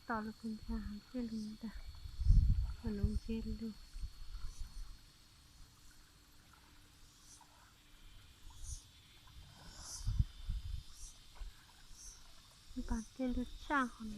Tos lus kws ntsha hov tiaj lug ntag, hov lug ntsha lug. Pas tiaj lug tshaj hov.